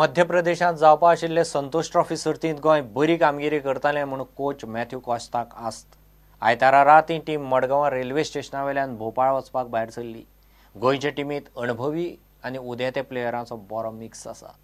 मध्य प्रदेशांत जावपा आशिल्ले संतोष ट्रॉफी सर्तींत गोंय बरी कामगिरी करतालें म्हूण कोच मॅथ्यू कॉस्ताक आस्त. आयतारा रातीं टीम मडगांवां रेल्वे स्टेशना वयल्यान भोपाळ वचपाक भायर सरली. गोंयचे टिमींत अणभवी आनी उदेते प्लेयरांचो बरो मिक्स आसा.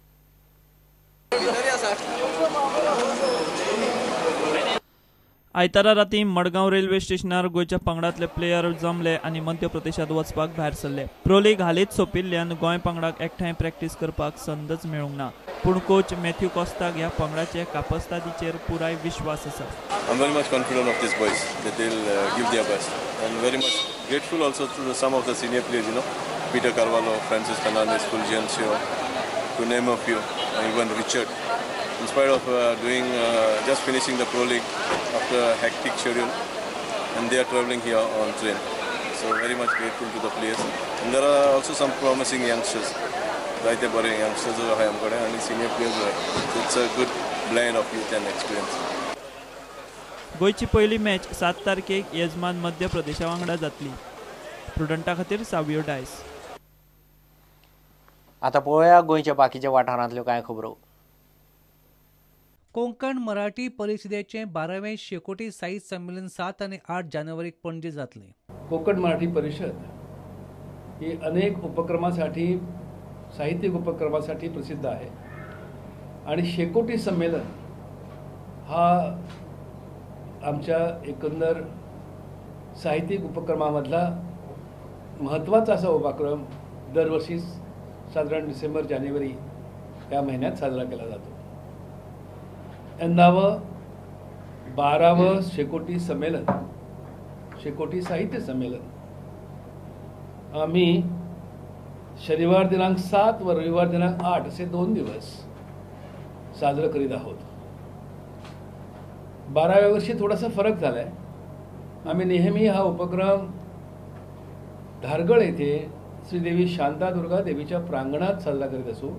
आयतारा रातीं मडगांव रेल्वे स्टेशनार गोंयच्या पंगडांतले प्लेयर जमले आनी मध्य प्रदेशांत वचपाक भायर सरले. प्रो लीग हालींच सोंपिल्ल्यान गोंय पंगडाक एकठांय प्रॅक्टीस करपाक संदच मेळूंक ना. पूण कोच मॅथ्यू कॉस्ताक ह्या पंगडाचे कापस्तादीचेर पुराय विश्वास आसा. I'm very much confident of these boys that they'll give their best, and very much grateful also to some of the senior players, you know, Peter Carvalho, Francis Fernandez, Fulgencio, to name a few, and even Richard. In spite of doing just finishing the Pro League after a hectic schedule, and they are traveling here on train. So very much grateful to the players. And there are also some promising youngsters, right there, bore youngsters who are and senior players. So it's a good blend of youth and experience. गोंयची पयली match 7 तारखेक येजमान मध्य प्रदेशा वांगडा जातली. प्रुडंटा खातीर सावियो डायस. आतां पळोवया गोंयच्या बाकीच्या वाठारांतल्यो कांय खबरो. कोंकण मराठी परिषदेचें 12वें शेकोटी साहित्य संमेलन 7 आनी 8 जानेवारीक पणजे जातलें. कोकण मराठी परिषद ही अनेक उपक्रमासाठी, साहित्यिक उपक्रमासाठी प्रसिद्ध आहे आणि शेकोटी संमेलन हा आमच्या एकंदर साहित्यिक उपक्रमामधला महत्त्वाचा असा उपक्रम दरवर्षी साधारण डिसेंबर जानेवारी या महिन्यात साजरा केला जातो. यंदावं 12वं शेकोटी संमेलन, शेकोटी साहित्य संमेलन आम्ही शनिवार दिनांक 7 व रविवार दिनांक 8 असे 2 दिवस साजरं करीत आहोत. 12व्या वर्षी थोडासा फरक झाला आहे. आम्ही नेहमी हा उपक्रम धारगळ येथे श्रीदेवी शांतादुर्गा देवीच्या प्रांगणात साजरा करीत असू,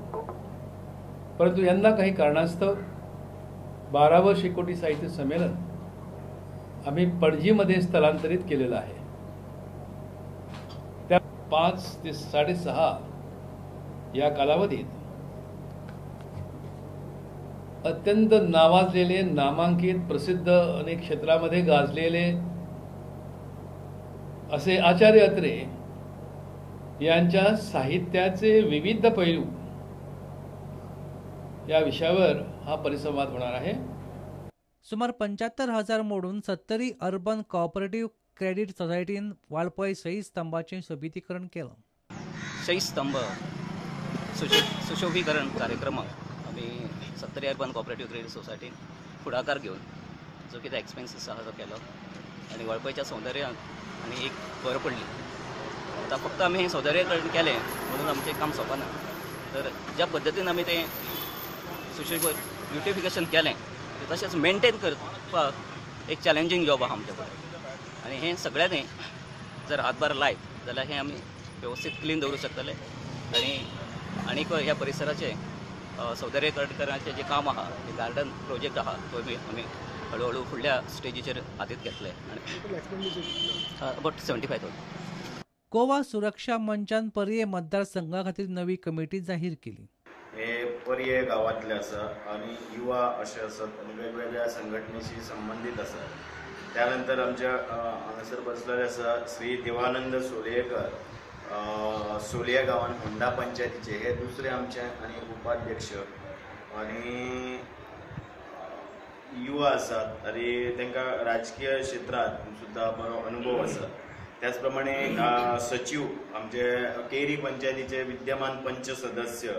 परंतु यंदा काही कारणास्तव 12वं शेकोटी साहित्य संमेलन आम्ही पणजीमध्ये स्थलांतरित केलेलं आहे. त्या 5 ते 6.5 या कालावधीत अत्यंत नावाजलेले, नामांकित, प्रसिद्ध, अनेक क्षेत्रामध्ये गाजलेले असे आचार्य अत्रे यांच्या साहित्याचे विविध पैलू या विषयावर हा परिसंवाद होणार आहे. सुमार 75,000 मोडून 70 अर्बन कोऑपरेटिव्ह क्रेडिट सोसायटीन वाळपय शहीद स्तंभाचें सोबितीकरण केलां. शहीद स्तंभ सुशोभीकरण कार्यक्रमाक आमी 70 अर्बन कोऑपरेटिव्ह क्रेडिट सोसायटीन फुडाकार घेवन जो कितें एक्सपेन्सीस आसा तो केलो आनी वाळपयच्या सौंदर्यांत आनी एक भर पडली. आतां फक्त आमी हें सौंदर्यकरण केलें म्हणून आमचें काम सोंपना, तर ज्या पद्दतीन आमी तें सुशोभ ब्युटिफिकेशन केलें तें तशेंच मेनटेन करपाक एक चॅलेंजींग जॉब आसा आमच्या फुडें आनी हें सगळ्यांनी जर हातभार लायत जाल्यार हें आमी वेवस्थीत क्लीन दवरूंक शकतले आनी आनीक ह्या परिसराचें सौंदर्यकरणाचें जें काम आसा, जें गार्डन प्रोजेक्ट आसा तो आमी हळू हळू फुडल्या स्टेजीचेर हातींत घेतले आनी अबावट 75,000. गोवा सुरक्षा मंचान पर्ये मतदारसंघा खातीर नवी कमिटी जाहीर केली. हे पर्ये गांवांतले आसा आनी युवा अशे आसात आनी वेगवेगळ्या संघटनेशी संबंदीत आसा. त्यानंतर आमच्या हांगासर बसलेले आसा श्री देवानंद सोलयेकर, सोलया गांवान होंडा पंचायतीचे हे दुसरे आमचे आनी उपाध्यक्ष आनी युवा आसात आनी तांकां राजकीय क्षेत्रांत सुद्दां बरो अनुभव आसा. त्याच प्रमाणे सचीव आमचे केरी पंचायतीचे विद्यमान पंच सदस्य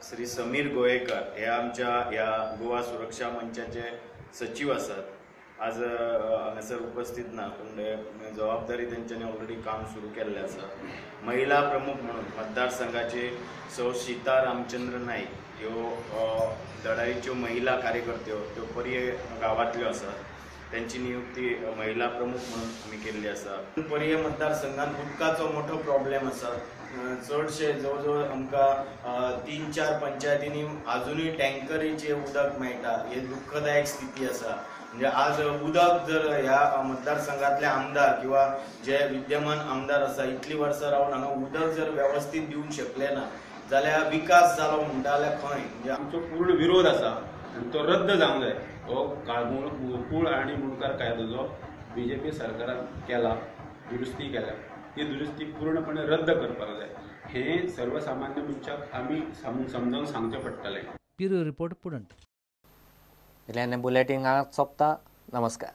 श्री समीर गोयेकर हे आमच्या ह्या गोवा सुरक्षा मंचाचे सचीव आसात. आज हांगासर उपस्थित ना, पूण जबाबदारी तेंच्यांनी ऑलरेडी काम सुरू केल्लें आसा. महिला प्रमुख म्हणून मतदारसंघाचे सौ सीता रामचंद्र नाईक ह्यो धडारीच्यो महिला कार्यकर्त्यो त्यो पर्ये गांवांतल्यो आसात, त्यांची नियुक्ती महिला प्रमुख म्हणून आमी केल्ली आसा. पर्ये मतदारसंघात उदकाचो मोठो प्रॉब्लेम आसा. चडशे जवळ जवळ आमकां 3-4 पंचायतींनी आजुनूय टँकरीचें उदक मेळटा, हे दुःखदायक स्थिती आसा. म्हणजे आज उदक जर ह्या मतदारसंघातले आमदार किंवा जे विद्यमान आमदार आसा इतली वर्सां रावन हांगा उदक जर वेवस्थीत दिवंक शकले ना जाल्यार विकास जालो म्हणटा जाल्यार खंय. म्हणजे आमचो पूर्ण विरोध आसा आनी तो रद्द जावंक जाय. हो काळमूळ आनी मुंडकार कायदो जो बीजेपी सरकारान केला, दुरुस्ती केल्या, ती दुरुस्ती पूर्णपणे रद्द करपाक जाय. हें सर्वसामान्य मनशाक आमी समजावन सांगचें पडटलें. ब्युरो रिपोर्ट, पुणंत. इतल्यान बुलेटीन हांगाच सोंपता. नमस्कार.